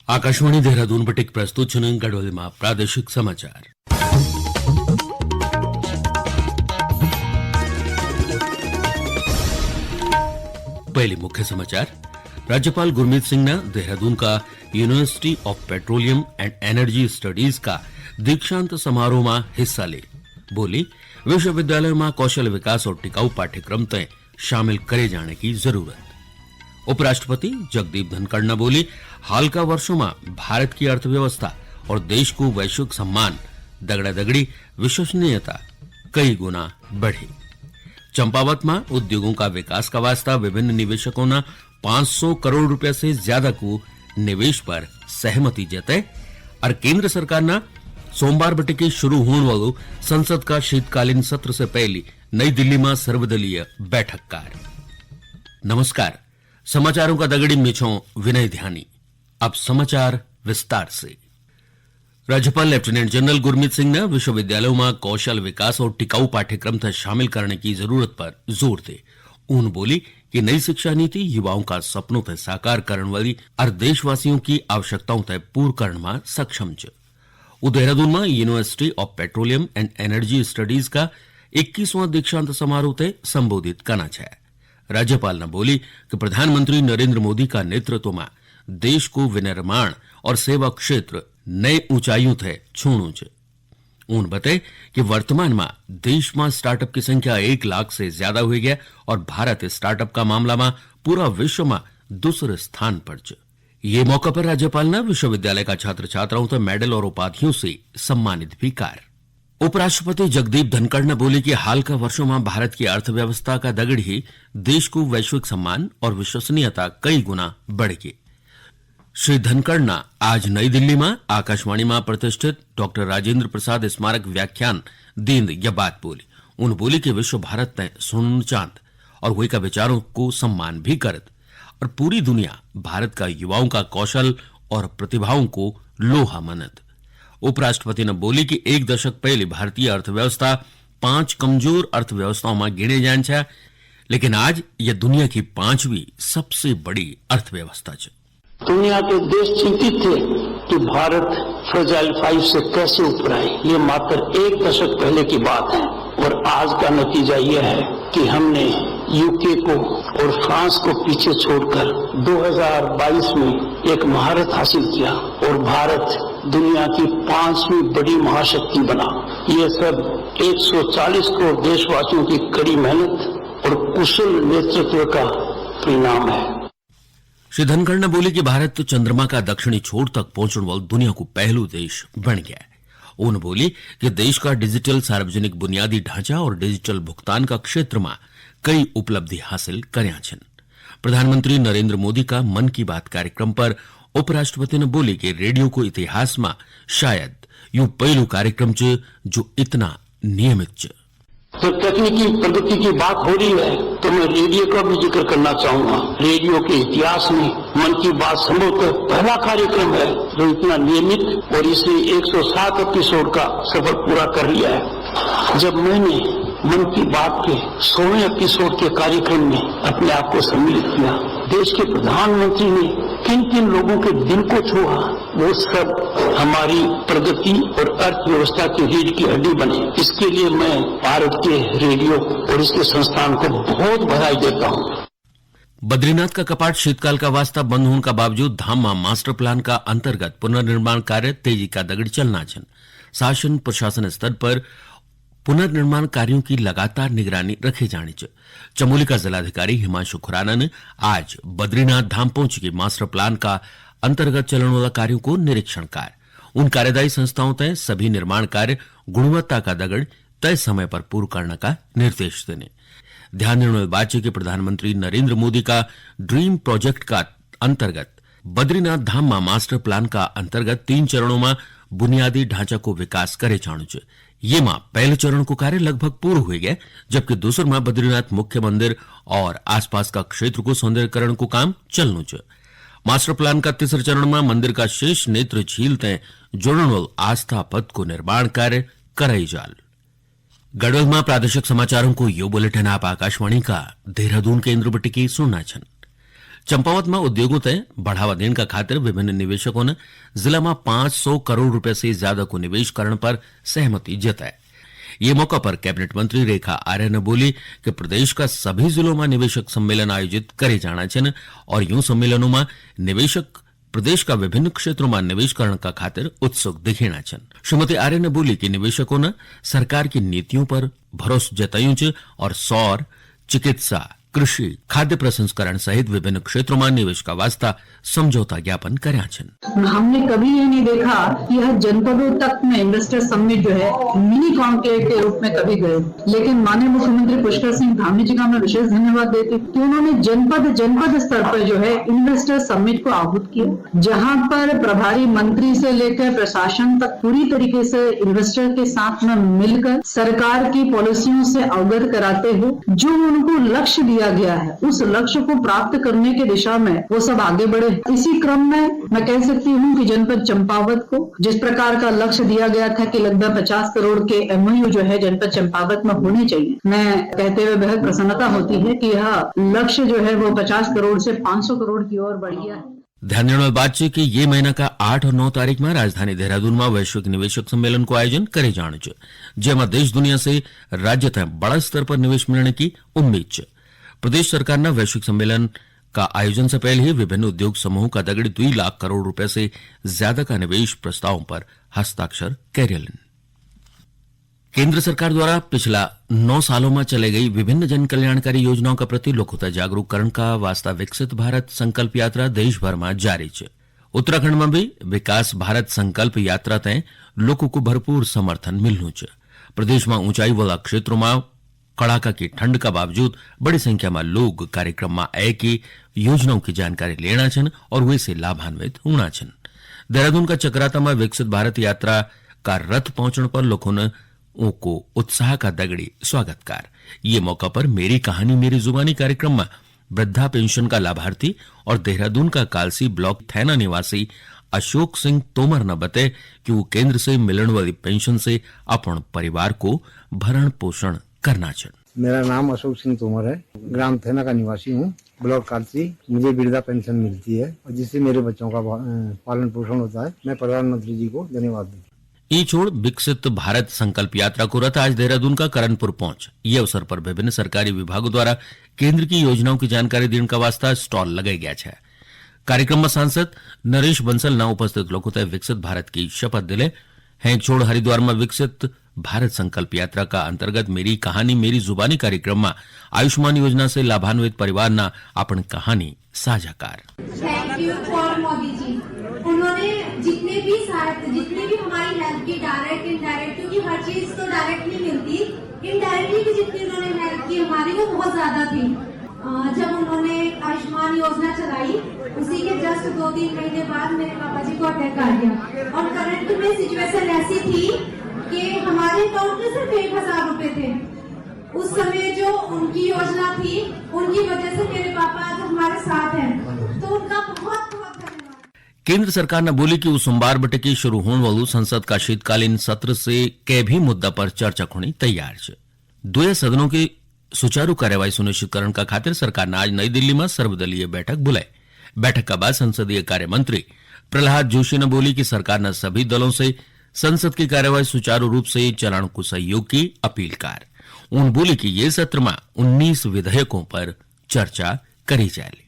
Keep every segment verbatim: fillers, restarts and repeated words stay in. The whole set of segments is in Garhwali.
आकाशवाणी देहरादून बटिक प्रस्तुत छन गढ़वाली मा प्रादेशिक समाचार। पहले मुख्य समाचार। राज्यपाल गुरमीत सिंह ने देहरादून का University of Petroleum and Energy Studies का दीक्षांत समारोह मा हिस्सा ले। बोली, विश्वविद्यालय मा कौशल विकास और टिकाऊ पाठ्यक्रम तय शामिल करे जाने की जरूरत। उपराष्ट्रपति जगदीप धनखड़ ने बोली, हाल का वर्षों में भारत की अर्थव्यवस्था और देश को वैश्विक सम्मान दगड़ा दगड़ी विश्वसनीयता कई गुना बढ़ी। चंपावत में उद्योगों का विकास का वास्ता विभिन्न निवेशकों ने पाँच सौ करोड़ रुपया से ज्यादा को निवेश पर सहमति जतई। और केंद्र सरकार ना सोमवार बटे के शुरू होने वालो संसद का शीतकालीन सत्र से पहले नई दिल्ली में सर्वदलीय बैठक कार। नमस्कार, समाचारों का दगड़ी मिछों विनय ध्यानी। अब समाचार विस्तार से। राज्यपाल लेफ्टिनेंट जनरल गुरमीत सिंह ने विश्वविद्यालयों में कौशल विकास और टिकाऊ पाठ्यक्रम तक शामिल करने की जरूरत पर जोर दे। उन बोली कि नई शिक्षा नीति युवाओं का सपनों तय साकार करने वाली और देशवासियों की आवश्यकताओं तय पूर्ण करने में सक्षम च। उ देहरादून में University of Petroleum and Energy Studies का इक्कीसवां दीक्षांत समारोह तय संबोधित करना चाहे। राज्यपाल ने बोली कि प्रधानमंत्री नरेंद्र मोदी का नेतृत्व में देश को विनिर्माण और सेवा क्षेत्र नए ऊंचाइयों तय छूणू च। उन बताए कि वर्तमान में देश में स्टार्टअप की संख्या एक लाख से ज्यादा हुई गया और भारत स्टार्टअप का मामला में पूरा विश्व में दूसरे स्थान पर च। ये मौका पर राज्यपाल ने विश्वविद्यालय का छात्र छात्राओं तक मेडल और उपाधियों से सम्मानित भी कार। उपराष्ट्रपति जगदीप धनखड़ ने बोली कि हाल का वर्षों में भारत की अर्थव्यवस्था का दगड़ ही देश को वैश्विक सम्मान और विश्वसनीयता कई गुना बढ़ गई। श्री धनखड़ ना आज नई दिल्ली में आकाशवाणी में प्रतिष्ठित डॉक्टर राजेंद्र प्रसाद स्मारक व्याख्यान दींद या बात बोली। उन बोली कि विश्व भारत तय सुन चांद और वही का विचारों को सम्मान भी करत और पूरी दुनिया भारत का युवाओं का कौशल और प्रतिभाओं को लोहा मनत। उपराष्ट्रपति ने बोली कि एक दशक पहले भारतीय अर्थव्यवस्था पांच कमजोर अर्थव्यवस्थाओं में गिने जान छा, लेकिन आज यह दुनिया की पांचवी सबसे बड़ी अर्थव्यवस्था छ। दुनिया के देश चिंतित थे कि भारत फ्रेजाइल फाइव से कैसे उभरा है। ये मात्र एक दशक पहले की बात है और आज का नतीजा यह है कि हमने यूके को और फ्रांस को पीछे छोड़कर दो हज़ार बाईस में एक महारत हासिल किया और भारत दुनिया की पांचवी बड़ी महाशक्ति बना। ये सब एक सौ चालीस करोड़ देशवासियों की कड़ी मेहनत और कुशल नेतृत्व का परिणाम है। श्री धनखड़ ने बोली कि भारत तो चंद्रमा का दक्षिणी छोर तक पहुंचने वाला दुनिया को पहलू देश बन गया है। उन बोली कि देश का डिजिटल सार्वजनिक बुनियादी ढांचा और डिजिटल भुगतान का क्षेत्र में कई उपलब्धि हासिल करया छन। प्रधानमंत्री नरेंद्र मोदी का मन की बात कार्यक्रम पर उपराष्ट्रपति ने बोली कि रेडियो को इतिहास में शायद यो पहलू कार्यक्रम च जो इतना नियमित च। जब तकनीकी प्रगति की बात हो रही है तो मैं रेडियो का भी जिक्र करना चाहूंगा। रेडियो के इतिहास में मन की बात संभवतः पहला कार्यक्रम है जो इतना नियमित और इसने एक सौ सात एपिसोड का सफर पूरा कर लिया है। जब मैंने मन की बात के सौवें एपिसोड के कार्यक्रम में अपने आप को सम्मिलित किया, देश के प्रधानमंत्री ने किन किन लोगों के दिल को छुआ, वो सब हमारी प्रगति और अर्थव्यवस्था की रीढ़ की हड्डी बने। इसके लिए मैं भारत के रेडियो और इसके संस्थान को बहुत बधाई देता हूँ। बद्रीनाथ का कपाट शीतकाल का वास्ता बंद होने का बावजूद धाम में मास्टर प्लान का अंतर्गत पुनर्निर्माण कार्य तेजी का दगड़ चलना छन। शासन प्रशासन स्तर पर पुनर्निर्माण कार्यों की लगातार निगरानी रखे जानी च। चमोली का जिलाधिकारी हिमांशु खुराना ने आज बद्रीनाथ धाम पहुंच के मास्टर प्लान का अंतर्गत चलने वाला कार्यों को निरीक्षण कर उन कार्यदायी संस्थाओं तय सभी निर्माण कार्य गुणवत्ता का दगड़ तय समय पर पूर्ण करने का निर्देश देने। ध्यान देने वाली बात है कि प्रधानमंत्री नरेंद्र मोदी का ड्रीम प्रोजेक्ट का अंतर्गत बद्रीनाथ धाम में मास्टर प्लान का अंतर्गत तीन चरणों में बुनियादी ढांचा को विकास करे जाणु च। ये मां पहले चरण को कार्य लगभग पूर्ण हुई गया, जबकि दूसर मां बद्रीनाथ मुख्य मंदिर और आसपास का क्षेत्र को सौंदर्यकरण को काम चलनु च। मास्टर प्लान का तीसरे चरण में मंदिर का शेष नेत्र झील तय जोड़न वाल आस्था पथ को निर्माण कार्य कराई जाल। गढ़वाल में प्रादेशिक समाचारों को यो बुलेटिन आप आकाशवाणी का देहरादून केंद्र बटिकी सुनना छन। चंपावत में उद्योगों ते बढ़ावा देने का खातिर विभिन्न निवेशकों ने जिला में पाँच सौ करोड़ रुपए से ज्यादा को निवेश करण पर सहमति जताई। ये मौका पर कैबिनेट मंत्री रेखा आर्य ने बोली कि प्रदेश का सभी जिलों में निवेशक सम्मेलन आयोजित करे जाना छिन और यूं सम्मेलनों में निवेशक प्रदेश का विभिन्न क्षेत्रों में निवेश करण का खातिर उत्सुक दिखेना छिन। श्रीमती आर्य ने बोली कि निवेशकों ने सरकार की नीतियों पर भरोसा जतायूं च और सौर, चिकित्सा, कृषि, खाद्य प्रसंस्करण सहित विभिन्न क्षेत्रों में निवेश का वास्ता समझौता ज्ञापन कर्या छिन। हमने कभी ये नहीं देखा कि यह जनपदों तक में इन्वेस्टर समिट जो है मिनी कॉन्क्लेव के रूप में कभी गए, लेकिन माननीय मुख्यमंत्री पुष्कर सिंह धामी जी का मैं विशेष धन्यवाद देती हूँ कि उन्होंने जनपद जनपद स्तर पर जो है इन्वेस्टर समिट को आहूत किया, जहां पर प्रभारी मंत्री से लेकर प्रशासन तक पूरी तरीके से इन्वेस्टर के साथ में मिलकर सरकार की पॉलिसियों से अवगत कराते हुए जो उनको लक्ष्य दिया गया है, उस लक्ष्य को प्राप्त करने की दिशा में वो सब आगे बढ़े। इसी क्रम में मैं कह सकती हूँ कि जनपद चंपावत को जिस प्रकार का लक्ष्य दिया गया था कि लगभग पचास करोड़ के एमओयू जो है जनपद चंपावत में होने चाहिए, मैं कहते हुए बेहद प्रसन्नता होती है कि यह लक्ष्य जो है वो पचास करोड़ से पाँच सौ करोड़ की ओर बढ़ गया है। ध्यान देने वाली बात है कि ये महीना का आठ और नौ तारीख में राजधानी देहरादून में वैश्विक निवेशक सम्मेलन को आयोजन करे जाणु च, जेमा देश दुनिया से राज्य तक बड़ा स्तर पर निवेश मिलने की उम्मीद च। प्रदेश सरकार ने वैश्विक सम्मेलन का आयोजन से पहले ही विभिन्न उद्योग समूहों का दगड़ी दुई लाख करोड़ रुपए से ज्यादा का निवेश प्रस्तावों पर हस्ताक्षर करियलन। केंद्र सरकार द्वारा पिछला नौ सालों में चले गई विभिन्न जन कल्याणकारी योजनाओं का प्रति लोगों तक जागरूक करण का वास्ता विकसित भारत संकल्प यात्रा देश भर में जारी च। उत्तराखंड में भी विकास भारत संकल्प यात्रा तय लोगों को भरपूर समर्थन मिलनु च। प्रदेश में ऊंचाई वाला क्षेत्रों में कड़ाका की ठंड का बावजूद बड़ी संख्या में लोग कार्यक्रम में आए की योजनाओं की जानकारी लेना छन और वे से लाभान्वित होना छन। देहरादून का चक्राता में विकसित भारत यात्रा का रथ पहुंचण पर लोगों ने उनको उत्साह का दगड़ी स्वागत कार। ये मौका पर मेरी कहानी मेरी जुबानी कार्यक्रम में वृद्धा पेंशन का लाभार्थी और देहरादून का कालसी ब्लॉक थैना निवासी अशोक सिंह तोमर ने बताए कि वो केंद्र से मिलने वाली पेंशन से अपन परिवार को भरण पोषण करना चाहते। मेरा नाम अशोक सिंह तोमर है, ग्राम थैना का निवासी हूँ, ब्लॉक कालसी। मुझे वृद्धा पेंशन मिलती है और जिससे मेरे बच्चों का भा-, अ, पालन पोषण होता है। मैं प्रधानमंत्री जी को धन्यवाद दूँ। ई छोड़ विकसित भारत संकल्प यात्रा को रथ आज देहरादून का करणपुर पहुंच। ये अवसर पर विभिन्न सरकारी विभागों द्वारा केंद्र की योजनाओं की जानकारी देने का वास्ता स्टॉल लगाया गया है। कार्यक्रम में सांसद नरेश बंसल ना उपस्थित लोगों तक विकसित भारत की शपथ दिले हैं। छोड़ हरिद्वार में विकसित भारत संकल्प यात्रा का अंतर्गत मेरी कहानी मेरी जुबानी कार्यक्रम में आयुष्मान योजना से लाभान्वित परिवार ना अपन कहानी साझाकार। थैंक यू फॉर मोदी जी। उन्होंने जितने भी सहायता, जितने भी हमारी हेल्प की डायरेक्ट इनडायरेक्ट, क्योंकि हर चीज तो डायरेक्ट नहीं मिलती, इनडायरेक्टली भी जितनी उन्होंने हेल्प की हमारी, वो बहुत ज्यादा थी। अ, जब उन्होंने आयुष्मान योजना चलाई, उसी के जस्ट दो तीन महीने बाद मेरे पापा जी को अटैक आ गया और करंट में सिचुएशन ऐसी थी कि हमारे अकाउंट में सिर्फ एक हजार रुपए थे। उस समय जो उनकी योजना थी, उनकी वजह से मेरे पापा आज हमारे साथ हैं, तो उनका बहुत बहुत धन्यवाद। केंद्र सरकार ने बोली कि वो सोमवार बटे की शुरू होने वालू संसद का शीतकालीन सत्र से कै भी मुद्दा पर चर्चा खुणी तैयार छ। दोया सदनों की सुचारू कार्यवाही सुनिश्चित करण का खातिर सरकार ने आज नई दिल्ली में सर्वदलीय बैठक बुलाई। बैठक का बाद संसदीय कार्य मंत्री प्रहलाद जोशी ने बोली कि सरकार ने सभी दलों से संसद की कार्यवाही सुचारू रूप से चलाण को सहयोग की अपील कार। उन बोली कि ये सत्र में उन्नीस विधेयकों पर चर्चा करी जाएगी।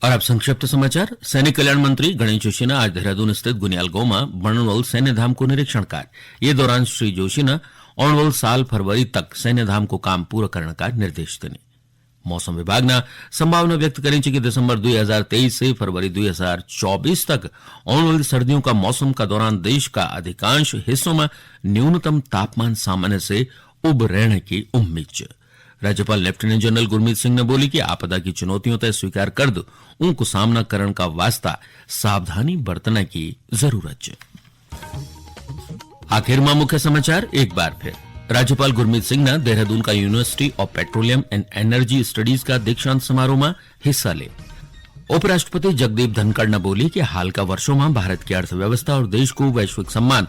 और अब संक्षिप्त समाचार। सैनिक कल्याण मंत्री गणेश जोशी ने आज देहरादून स्थित गुनियाल गांव में बनने वाले सैन्य धाम को निरीक्षण कार। ये दौरान श्री जोशी ने आने वाले साल फरवरी तक सैन्य धाम को काम पूरा करने का निर्देश देने। मौसम विभाग ने संभावना व्यक्त करी कि दिसंबर दो हज़ार तेईस से फरवरी दो हज़ार चौबीस तक आने वाली सर्दियों का मौसम का दौरान देश का अधिकांश हिस्सों में न्यूनतम तापमान सामान्य से उब रहने की उम्मीद च। राज्यपाल लेफ्टिनेंट जनरल गुरमीत सिंह ने बोली कि आपदा की चुनौतियों तय स्वीकार कर दो, उनको सामना करण का वास्ता सावधानी बरतने की जरूरत च। आखिर में मुख्य समाचार एक बार फिर। राज्यपाल गुरमीत सिंह ने देहरादून का university of petroleum and energy studies का दीक्षांत समारोह में हिस्सा ले। उपराष्ट्रपति जगदीप धनखड़ ने बोली कि हाल का वर्षों में भारत की अर्थव्यवस्था और देश को वैश्विक सम्मान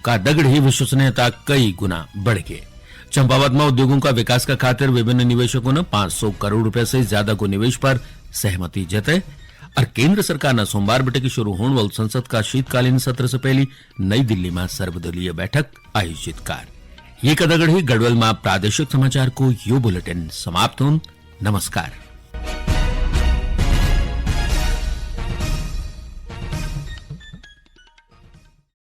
का दगड़ ही विश्वसनीयता कई गुना बढ़ गए। चंपावत में उद्योगों का विकास का खातिर विभिन्न निवेशकों ने पाँच सौ करोड़ रुपए से ज्यादा को निवेश पर सहमति जताई। और केंद्र सरकार ने सोमवार बटे की शुरू होने वाले संसद का शीतकालीन सत्र से पहले नई दिल्ली में सर्वदलीय बैठक आयोजित कर। ये कदगढ़ी गढ़वाल में प्रादेशिक समाचार को यो बुलेटिन समाप्त होन। नमस्कार।